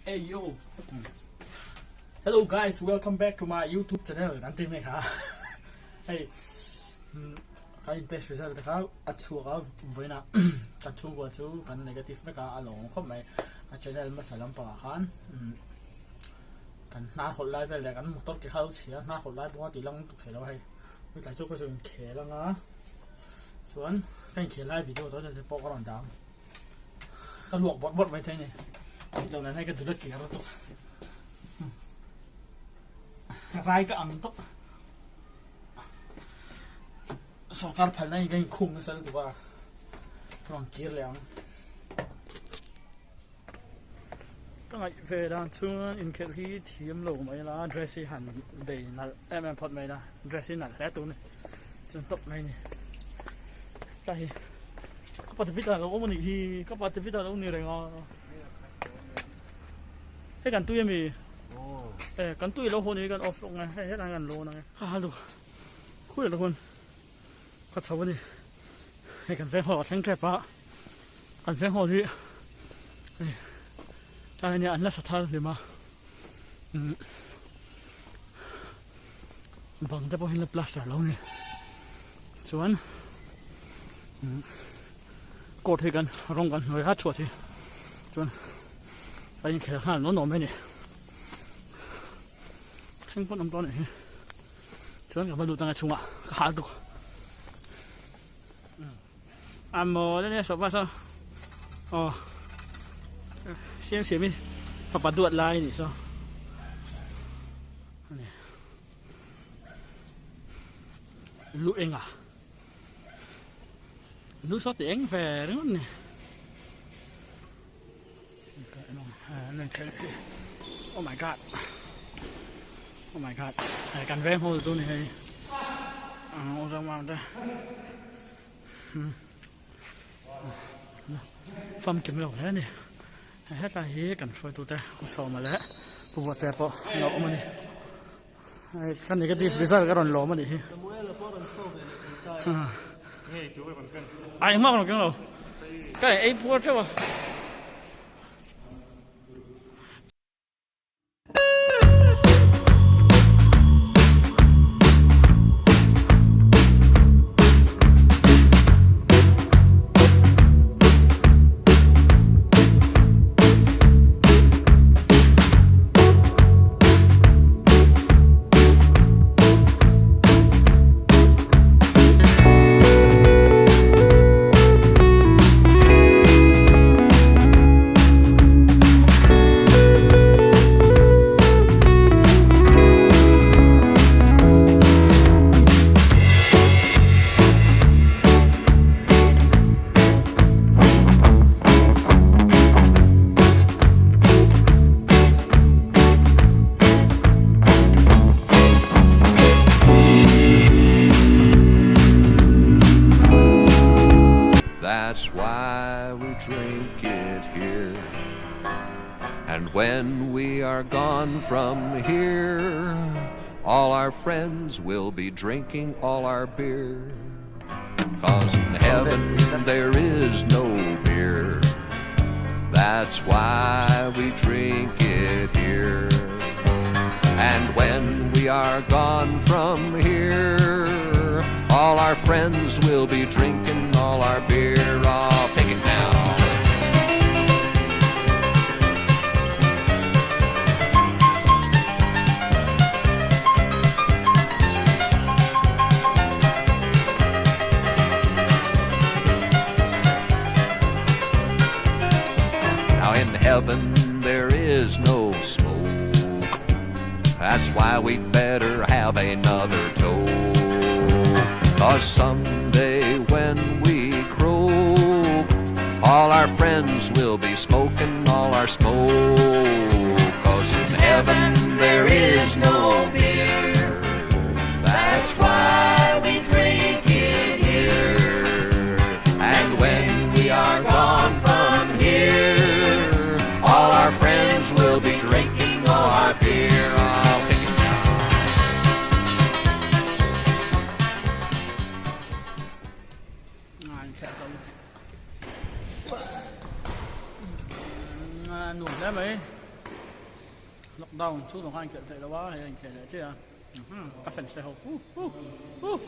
Hey yo Hello guys welcome back to my YouTube channel kan ti mai kha hei kan in test result te kha a chhuak a vawiin ah kan chhungkua chu kan negative vek a a lawm khawp mai a channel hmasa lampangah khan kan hnar hawlh lai vel leh kan motor ke kha a lo chhia a hnar hawlh lai pawh a ti lang lutuk thei lo a hei tlai chu ka chu inkhel anga chuan ka inkhel lai video te pawh ka rawn dah ang. Ka luak bawrh bawrh mai thei a ni. Tih loh nan hei ka dul a kir lutuk. Rai ka ang tawp. Sorkar phalna in ka inkhung nasa lutuk a. Ka rawn kir leh ang. Ka ngaih ve dan chuan inkhelh hi thiam lo mai la dress hi han bei nalh em em phawt mai la dress hi nalh hle tur a ni chuan tawp mai a ni ta hi ka pa David-a lo awm a nih hi ka pa David-a lo ni reng a hei kan tui a mi e kan tui lo haw ni kan off lawk nge hei hetlai kan lawn ang e ka hal duh khuih lo hun ka chho a ni hei kan veng hall a thleng tep a kan veng hall hi hei tlai ania an la sa thar hlim a umm bang te pawh hi an la plaster lo a ni chuan umm court hi kan rawng kan hnuai a chhuat hi chuan a inkhel nghal nuam nuam mai a ni thleng pawn awm tawh a nih hi. Chuan ka va lut anga chhungah ka hal tuk. A maw le sawpa saw. Aw. Siam siam in fapa duat lai ni saw. Ani. Lu enga. Lu saw ti eng ve ringawt ni. Oh my god Oh my god hei kan veng hall chu ni hei ang awm ang te famkim lo hle a ni hetlai hi kan hruaitu te pu sawma leh pu vuate pawh an lo awm a ni hei ka negative result ka rawn lawm a nih hi a engmah ka rawn keng lo ka ei puar teuh a. That's why we drink it here. And when we are gone from here, all our friends will be drinking all our beer. Cause in heaven there is no beer. That's why we drink it here. And when we are gone from here, all our friends will be drinking all our beer. I'll pick it now. Now in heaven there is no smoke. That's why we'd better have another toke. Cause someday when we croak, all our friends will be smoking all our smoke. Cause in heaven there is no beer. That's why we drink it here. And when we are gone from here, all our friends will be drinking all our beer. I'll pick it now. Nuam hle mai. Lockdown chhung zawng kha a inkhelh theih loh a, hei a inkhel leh chiah a, ka fans te ho uh uh uh.